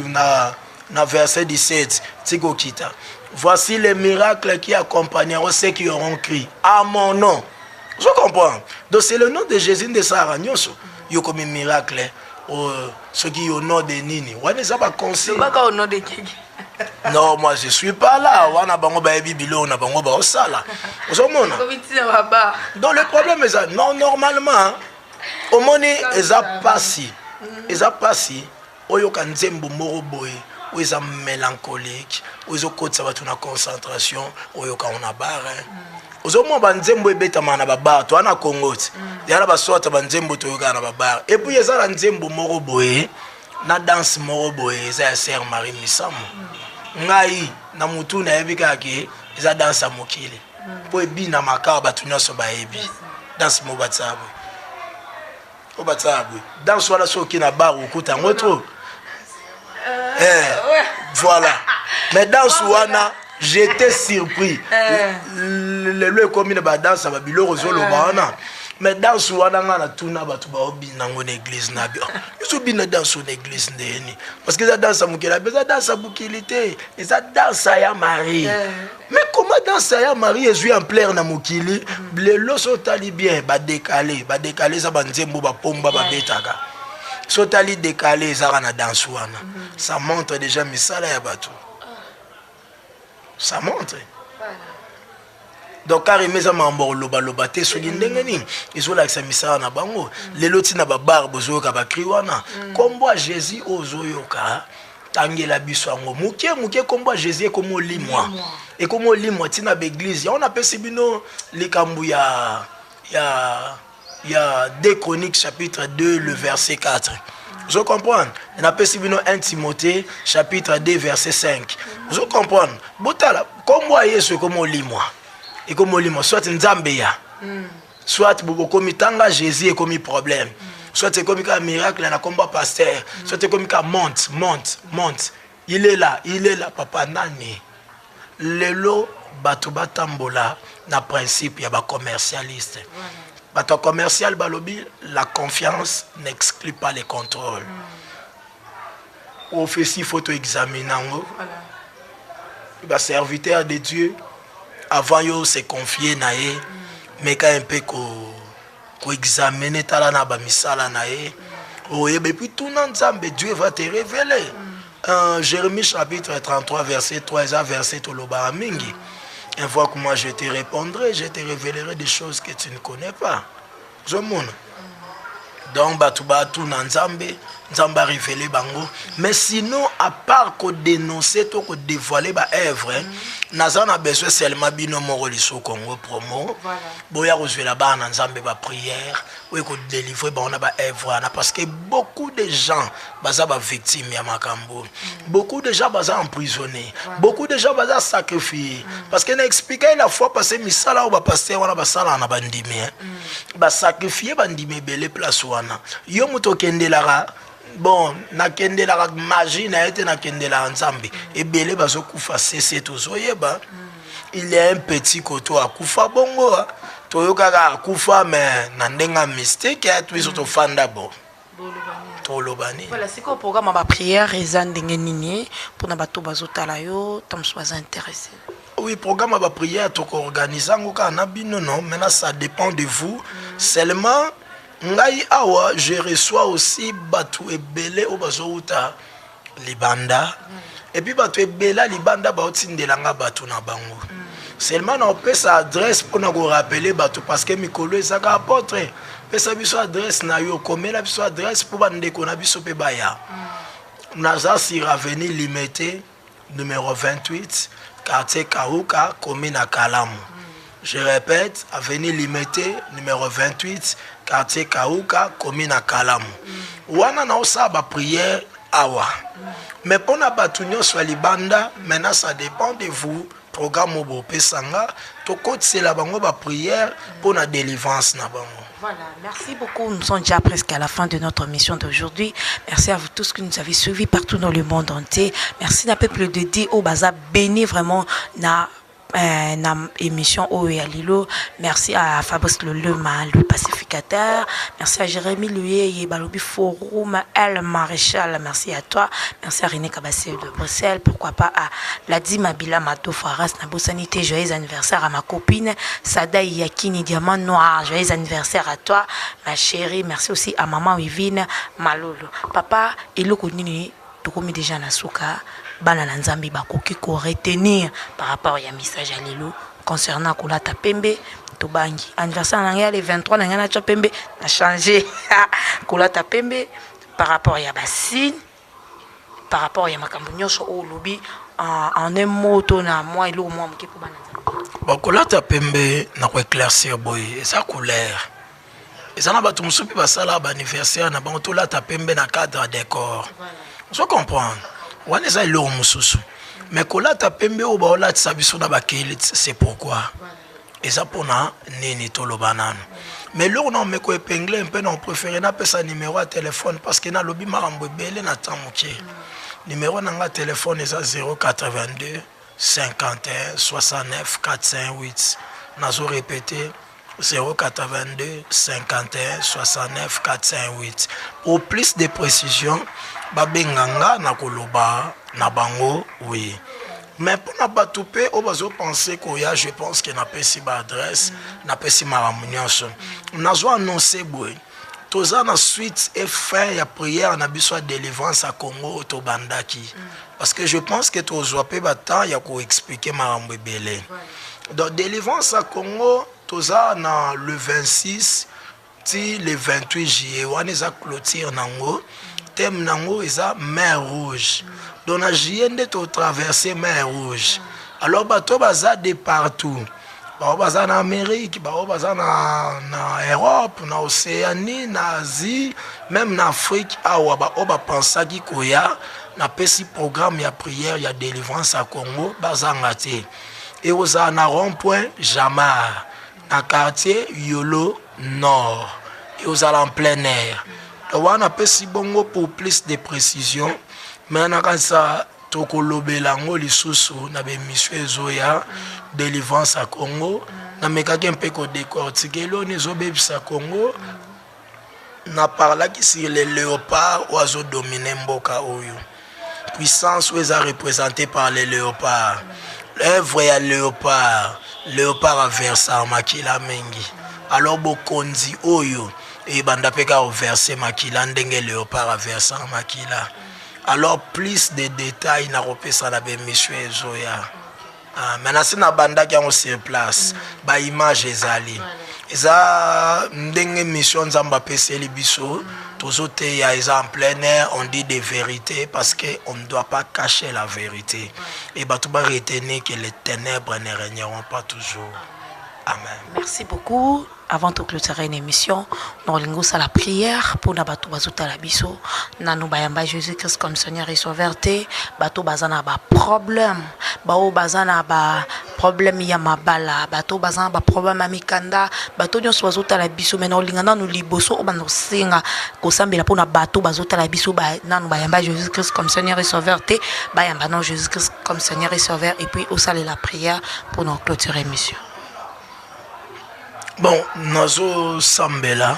na verset 17, tika okita: "Voici les miracles qui accompagneront ceux qui auront cru à mon nom." Ozo comprendre? Donc c'est le nom de Jésus nde esalaka nyonso. Yo komi miracle, soki au nom de nini wana, eza baconseil. Lobaka au nom de kiki. Non, moi je suis pas là. Wana bango bayebi biloko na bango baosala, ozomona. Komi ntina baba. Donc le problème eza non, normalement omoni eza pasi, eza pasi oyoka nzembo moko boye oyo eza mélancolique, oyo ezokotisa bato na concentration, oyoka ngo na bar. Ozomona banzembo ebetamaka na babar to wana Congo ti ya na basorte banzembo toyokaka na babar. Et puis eza na nzembo moko boye na danse moko boye, eza ya Sœur Marie Misamu. Ngai na mutu nayebi kaka ke eza danse ya mokili, mpo ebinamaka, bato nyonso bayebi danse moko batisaka boye, oyo batisaka boye. Danse wana, soki na bar okuta yango trop. Voilà, mais danse wana, j'étais surpris. Lelo ekomi na badanse ya babiloko ozoloba wana, mais danse wana, nga natuna bato baobina yango na église na bi: "Ezobina danse na église ndeni?" Parce que eza danse ya mokili abe, eza danse ya mokili te, eza danse ya Marie. Mais comment danse ya Marie ezwi ampleur na mokili lelo? So otali bien, badécalé, badécalé eza banzembo bapomba babetaka. So otali décalé, ezaka na danse wana. Ça montre déjà misala ya bato, ça montre. Donc carrément eza makambo ya kolobaloba te. Soki ndenge nini ezolakisa misala na bango lelo, ntina babar bozoyoka bacri wana, nkombo ya Jésus oyo ozoyoka, tangela biso yango moke moke. Nkombo ya Jésus ekomi olimwa, ekomi olimwa ntina baeglise. Yango napesi bino likambo ya 2 Chroniques chapitre 2, le verset 4. Ozo comprendre? Napesi bino 1 Timothée chapitre 2, verset 5. Ozo comprendre? Botala, nkombo ya Yesu ekomi olimwa, ekomi olimwa. Soit Nzambe ya, soit bokomi tanga Jésus, ekomi problème. Soit ekomi kaka miracle na nkombo ya pasteur, soit ekomi kaka monte, monte, monte, il est là, il est là. Papa nani? Lelo bato batambola na principe ya bacommercialiste. Bato ya commercial balobi: "La confiance n'exclut pas le contrôle." Prophétie, faut toexamine yango. Baserviteur de Dieu, avant yo se confier na ye, meka un peu koexamine, tala na bamisala na ye, oyeba. Et puis tuna Nzambe, Dieu va te révéler. Jérémie chapitre 33, verset 3, eza verset tolobaka mingi: "Invoque-moi, je te répondrai, je te révélerai des choses que tu ne connais pas." Ozomona? Donc bato batuna Nzambe, Nzambe arévele bango. Mais sinon, à part kodénoncer to kodévoile baœuvre, naza na besoin seulement bino moko liso Congo Promo boya kozwela bana na Nzambe baprière oyo ekodélivre bango na baœuvre wana, parce que beaucoup de gens baza bavictime ya makambo, beaucoup de gens baza emprisonné, beaucoup de gens baza sacrifié. Parce que na expliqué la fois passé, misala oyo bapasteur wana basalaka na bandimi, basacrifie bandimi ebele. Place wana, yo moto okendelaka, bon, nakendelaka magie na ye te, nakendelaka Nzambe. Ebele bazokufa sese, tozoyeba. Il y a un petit koto akufa bongo, toyokaka akufa, mais na ndenge ya mystique. Biso tofanda, bon, toloba nini? Voilà, sikoyo programme ya baprière eza ndenge nini mpona bato bazotala yo, ta mosusu baza intéressé? Oui, programme ya baprière, tokoorganize yango kaka na bino. Non, maintenant ça dépend de vous seulement. Ngai awa, je reçois aussi bato ebele oyo bazowuta libanda. Et puis bato ebele ya libanda baotindelanga bato na bango. Seulement na opesa adresse mpona korappeler bato, parce que mikolo ezaka: "Apôtre, pesa biso adresse na yo, komela biso adresse mpo bandeko na biso mpe baya." Naza sur avenue Limete numéro 28. quartier Kauka, commune ya Kalamu. Je répète, avenue Limete, numéro 28, quartier Kauka, commune ya Kalamu. Wana naosala ba prière awa. Mais mpona bato nyonso ya libanda, maintenant ça dépend de vous, programme oyo bopesa nga, tokotisela bango ba prière mpona délivrance na bango. Voilà, merci beaucoup. Nous sommes déjà presque à la fin de notre émission d'aujourd'hui. Merci à vous tous qui nous avez suivis partout dans le monde entier. Merci na peuple de Dieu oyo baza béni vraiment na émission oyo ya lelo. Merci à Fabrice Lelema, le pacificateur. Merci à Jérémy Luyeye, Balobi Forum, El Maréchal. Merci à toi. Merci à René Kabassé de Bruxelles. Pourquoi pas à Ladi Mabila Mato Faras Nabosanité. Joyeux anniversaire à ma copine Sada Yakini Diamant Noir. Joyeux anniversaire à toi, ma chérie. Merci aussi à maman Wivine Malolo. Papa, eloko nini tokomi déjà na suka, bana na Nzambe bakoki koretenir par rapport ya message ya lelo concernant kolata pembe? Tobangi anniversaire na ngai le 23, na ngai natya pembe, na change kolata pembe par rapport ya basigne, par rapport ya makambo nyonso oyo olobi. En un mot to na mwa eloko mwa moke mpo bana Nzambe. Bon, kolata pembe, na koéclaircir boye, eza couleur. Eza na bato mosusu mpe basala baanniversaire na bango, tolata pembe na cadre ya décor, ozo comprendre? Wana eza eloko mosusu. Mais kolata pembe oyo baolatisa biso na bakeli, c'est pourquoi eza mpona nini? Toloba nano. Mais eloko na omeko épingle mpe na préféré napesa numéro ya telefone, parce que nalobi makambo ebele na temps moke. Numéro na nga telefone eza 082 51 69 408. Nazo répéter: 082 51 69 408. Pour plus de précision, babenga nga na koloba na bango. Oui, mais mpona bato mpe oyo bazopense koya, je pense ke napesi baadresse, napesi makambo nyonso. Nazo annonce boye: toza na suite et fin ya prière na biso ya délivrance ya Congo oyo tobandaki, parce que je pense que tozwa mpe batemps ya koexpliquer makambo ebele. Donc délivrance ya Congo, toza na le 26 ti le 28 juillet. Wana eza clôture nango. Thème nango eza mer Rouge. Donc na juillet nde totraverse mer Rouge. Alors bato baza de partout, bao baza na Amérique, bao baza na Europe, na Océanie, na Asie, même na Afrique awa, baoyo bapensaki koya, napesi programme ya prière ya délivrance ya Congo, bazanga te. Ekozala na rond point Jamar, na quartier Yolo Nord. Ekozala en plein air. Donc wana napesi bongo pour plus de précision, mais nakanisa tokolobela yango lisusu na baémission ezoya. Délivrance ya Congo, namekaki mpe kodécortiquer eloni ezobebisa Congo. Naparlaki sur le léopard oyo azodomine mboka oyo, puissance oyo eza représentée par le léopard, l'œuvre ya léopard. Léopard aversaka makila mingi. Alors bokonzi oyo ebanda mpe kaka koverse makila ndenge léopard aversaka makila. Alors plus de détails nakopesa na baémission ezoya. Ah, mais nasi nabandaki yango sur place, baimage ezali, eza ndenge mission Nzambe apeseli biso. Tozoteya, eza en plein air. On dit des vérités parce que on ne doit pas cacher la vérité. Et bato baretenir que les ténèbres ne régneront pas toujours. Amen. Merci beaucoup. Avant de clôturer une émission, nous allons la prière pour na bato bazotala biso nanu bayamba Jésus Christ comme Seigneur et Sauveur te, bato baza na ba problème, bao baza na ba problème ya mabala, bato baza na ba problème ya mikanda, bato nyonso bazotala biso. Mais naolinga nanu liboso oyo banda kosenga kosambela mpona bato bazotala biso nanu bayamba Jésus Christ comme Seigneur et Sauveur te, bayamba nanu Jésus Christ comme Seigneur et Sauveur, et puis osalela prière pour nous clôturer émission. Bon, nazosambela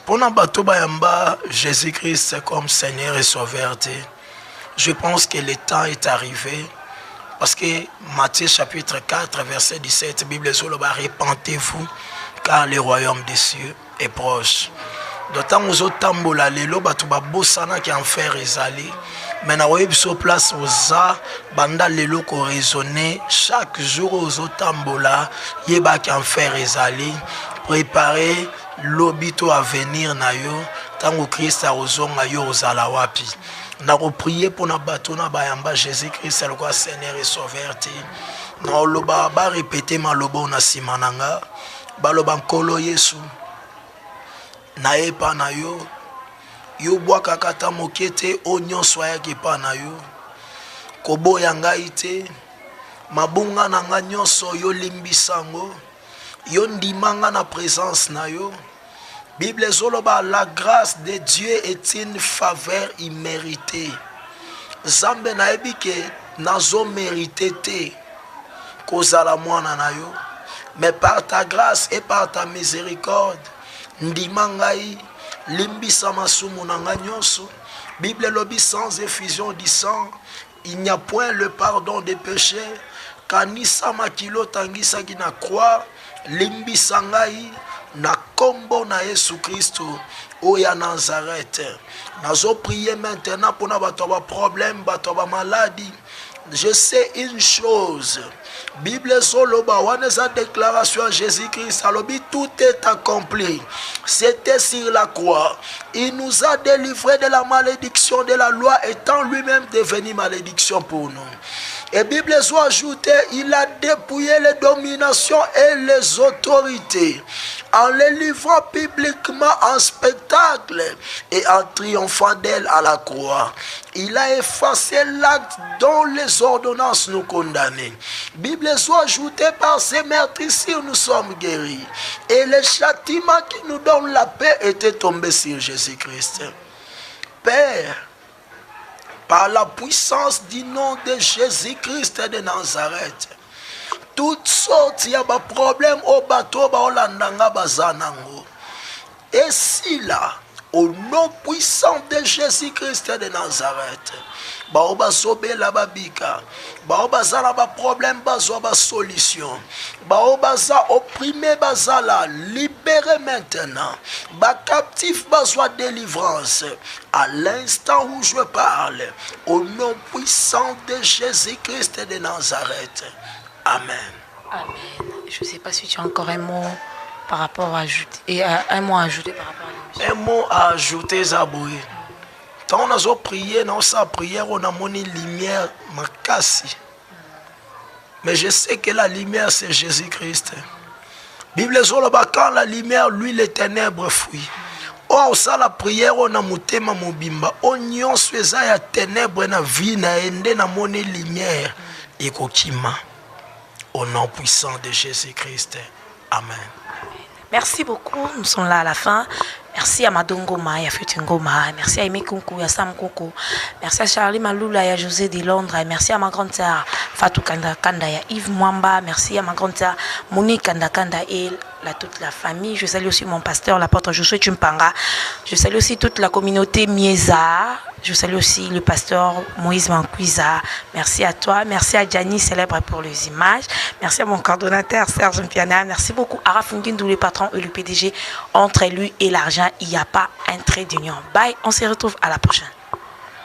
mpona bato bayamba Jésus-Christ comme Seigneur et Sauveur te. Je pense que le temps est arrivé, parce que Matthieu chapitre 4 verset 17, Bible ezoloba: "Répentez-vous, car le royaume des cieux est proche." Donc ntango ozotambola lelo, bato babosanaki enfer ezali. Mais nakoyebi biso, place oza, banda lelo koraisonner chaque jour oyo ozotambola, yebaki enfer ezali. Prépare lobi to avenir na yo. Ntango Krist akozonga, yo ozala wapi? Nakoprier mpo na bato na bayamba Jésus Christ lokola Seigneur et Sauveur te. Naoloba barepete maloba oyo na nsima na nga, baloba Nkolo Yesu, naye epa na yo, yo obwakaka ata moke te oyo nyonso ayaki epa na yo, koboya ngai te, mabunga na nga nyonso yo limbisa yango, yo ndima nga na presence na yo. Bible ezoloba la grâce de Dieu est une faveur imméritée. Nzambe nayebi ke nazo mérite te kozala mwana na yo, mais par ta grâce et par ta miséricorde ndima ngai, limbisa masumu na ngai nyonso. Bible elobi sans effusion du sang il n'y a point le pardon des péchés. Kanisa makila otangisaki na croix, limbisa ngai na kombo na Yesu Kristo oyo ya Nazareth. Nazo prier maintenant mpona bato ya baproblème, bato ya bamaladi. Je sais une chose, Bible ezoloba wana eza déclaration ya Jésus-Christ, alobi tout est accompli. C'était sur la croix. Il nous a délivré de la malédiction de la loi, étant lui-même devenu malédiction pour nous. Et Bible ezo ajouté, il a dépouillé les dominations et les autorités en les livrant publiquement en spectacle et en triomphant d'elles à la croix. Il a effacé l'acte dont les ordonnances nous condamnaient. Bible ezo ajouté, par ses meurtrissures nous sommes guéris. Et le châtiment qui nous donne la paix était tombé sur Jésus-Christ. Père, par la puissance du nom de Jésus-Christ de Nazareth, toutes sortes ya baproblème oyo bato baolanda nga baza nango esila au nom puissant de Jésus-Christ de Nazareth. Bao bazobela babika, bao baza na baproblème bazwa basolution, bao baza opprimé bazala libéré maintenant, bacaptif bazwa délivrance. À l'instant où je parle, au nom puissant de Jésus-Christ de Nazareth. Amen. Amen. Je ne sais pas si tu as encore un mot par rapport à ajouter, et un mot à ajouter par rapport à l'émission. Un mot à ajouter, eza boye. Ntango nazoprier, naosala prière oyo, namoni lumière makasi, mais je sais que la lumière, c'est Jésus-Christ. Bible ezoloba quand la lumière lui, les ténèbres fuient. Oyo osala prière oyo na motema mobimba, oyo nyonso eza ya ténèbre na vie na ye, nde namoni lumière ekokima, au nom puissant de Jésus-Christ. Amen. Merci beaucoup. Nous sommes là à la fin. Merci à Madon Ngoma et à Futu Ngoma. Merci à Aimé Kunku et à Sam Kunku. Merci à Charlie Maloula et à José de Londres. Merci à ma grande sœur Fatou Kanda Kanda et à Yves Mwamba. Merci à ma grande sœur Monique Kanda Kanda et toute la famille. Je salue aussi mon pasteur, l'apôtre Josué Chumpanga. Je salue aussi toute la communauté Mieza. Je salue aussi le pasteur Moïse Mankuiza. Merci à toi. Merci à Gianni, célèbre pour les images. Merci à mon coordonnateur Serge Mpiana. Merci beaucoup à Rafungindou, le patron et le PDG. Entre lui et l'argent, il n'y a pas un trait d'union. Bye. On se retrouve à la prochaine.